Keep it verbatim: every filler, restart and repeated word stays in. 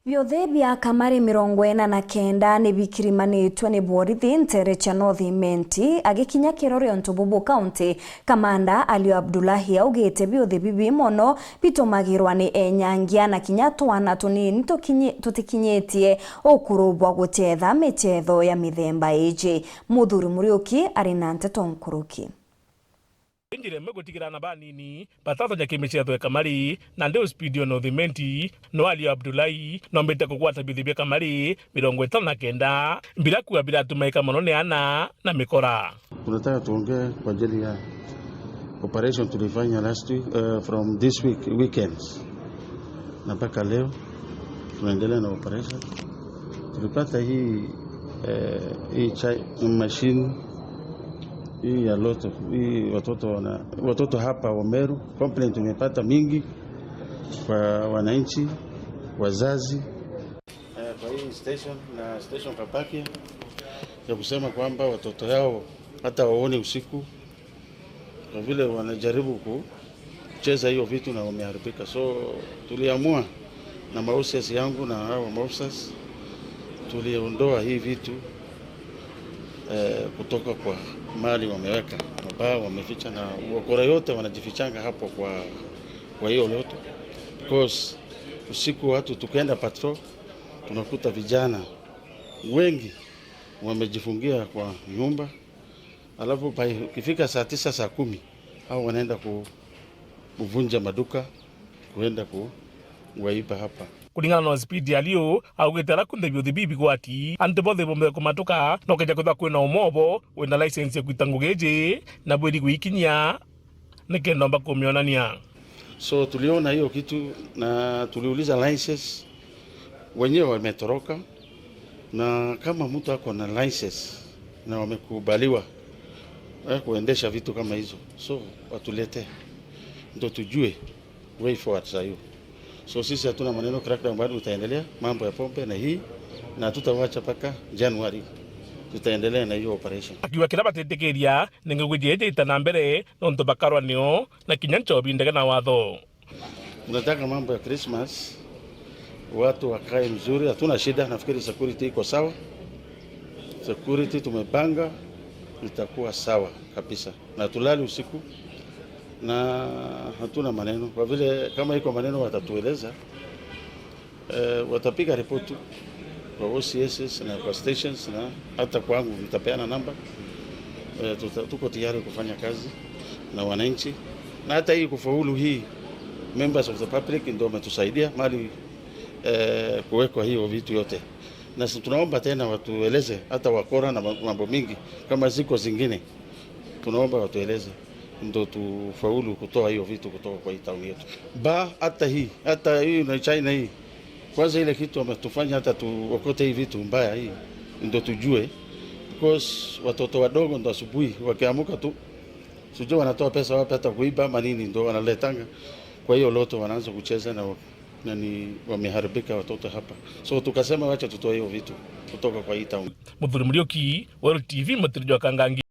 Biothe bia kamari mirongo ina na kenda ni bikirimanitwe ni borithi nteere cia North Imenti, agikinya kirore untu bubu kaunti. Kamanda Ali Abdullahi augite biothe bibi mono bitumagirwa ni enyangia na kinya twana tunini tukinyi-, tutikinyitie ukuru bwa guchetha michetho ya mithemba iji. Muthuri Muriuki ari na nteto nkuruki. Njira imwe gutigirana banini batatonya kimichetho ya kamari, na ndi uspidi o North Imenti, no Ali Abdullahi nombite kugwata bithi bia kamari mirongo itano na kenda, bila kuwa biratumaika mono ni ana na mikora. Tunataka tuongee kwa ajili ya operation tulifanya last week, uh, from this week, weekends. Na mpaka leo tunaendelea na operation. Tulipata hii, eh, hii chai, machine hii ya lotto, hii watoto wana-, watoto hapa wa Meru, complaint tumepata mingi kwa wananchi, wazazi, eh, kwa hii station na station Kapakia, ya kusema kwamba watoto yao hata waone usiku, kwa vile wanajaribu kucheza hiyo vitu na wameharibika. So tuliamua na maofficers yangu na hao maofficers, tuliondoa hii vitu, eh, kutoka kwa mali wameweka, mabaa wameficha, na wakora yote wanajifichanga hapo kwa, kwa hiyo lotto. Because usiku watu tukienda patrol, tunakuta vijana wengi wamejifungia kwa nyumba, alafu by, ukifika saa tisa, saa kumi, hao wanaenda ku-, kuvunja maduka, kuenda ku-, kuwaiba hapa. Kulingana na speed ya Liu, augite ara kunthe biuthi bibi bigwati, antu bonthe bombire kumatuka, na ukeja kwithwa kwina umobo wina license ya kwita ngugi iji, na bwiri gwikinyia, nikenda omba kumionania. So tuliona hiyo kitu na tuliuliza license, wenyewe wametoroka, na kama mtu ako na license na wamekubaliwa, eh, kuendesha vitu kama hizo, so watulete ndo tujue way forward saa hiyo. So sisi hatuna maneno, crackdown bado utaendelea, mambo ya pombe na hii, na hatutawacha mpaka January, tutaendelea na hiyo operation. Akiuga kira batitikiria ni ngugi jiji ita na mbere, nontu bakarwa nio na kinya nchobi ndege na watho. Tunataka mambo ya Christmas, watu wakae mzuri, hatuna shida, nafikiri security iko sawa. Security tumepanga, itakuwa sawa kabisa. Na tulali usiku, na hatuna maneno. Kwa vile kama iko maneno watatueleza, eh, watapiga report tu kwa O C Ss na kwa stations na hata kwangu nitapeana namba. Eh, tuta-, tuko tayari kufanya kazi na wananchi. Na hata hii kufaulu hii, members of the public ndio wametusaidia mali, eh, kuwekwa hiyo vitu yote. Na si tunaomba tena watueleze hata wakora na ma-, mambo mingi kama ziko zingine. Tunaomba watueleze ndo tufaulu kutoa hiyo vitu kutoka kwa hii town yetu. Ba, hata hii, hata hii na China hii. Kwanza ile kitu wametufanya hata tuokote hii vitu mbaya hii, ndo tujue. Because watoto wadogo ndo asubuhi wakiamuka tu, sijui wanatoa pesa wapi hata kuiba ama nini ndo wanaletanga. Kwa hiyo lotto wanaanza kucheza na wa-, na ni wameharibika watoto hapa. So tukasema wacha tutoe hiyo vitu kutoka kwa hii town. Muthuri Muriuki, Weru T V, Matirio jwa Kangangi.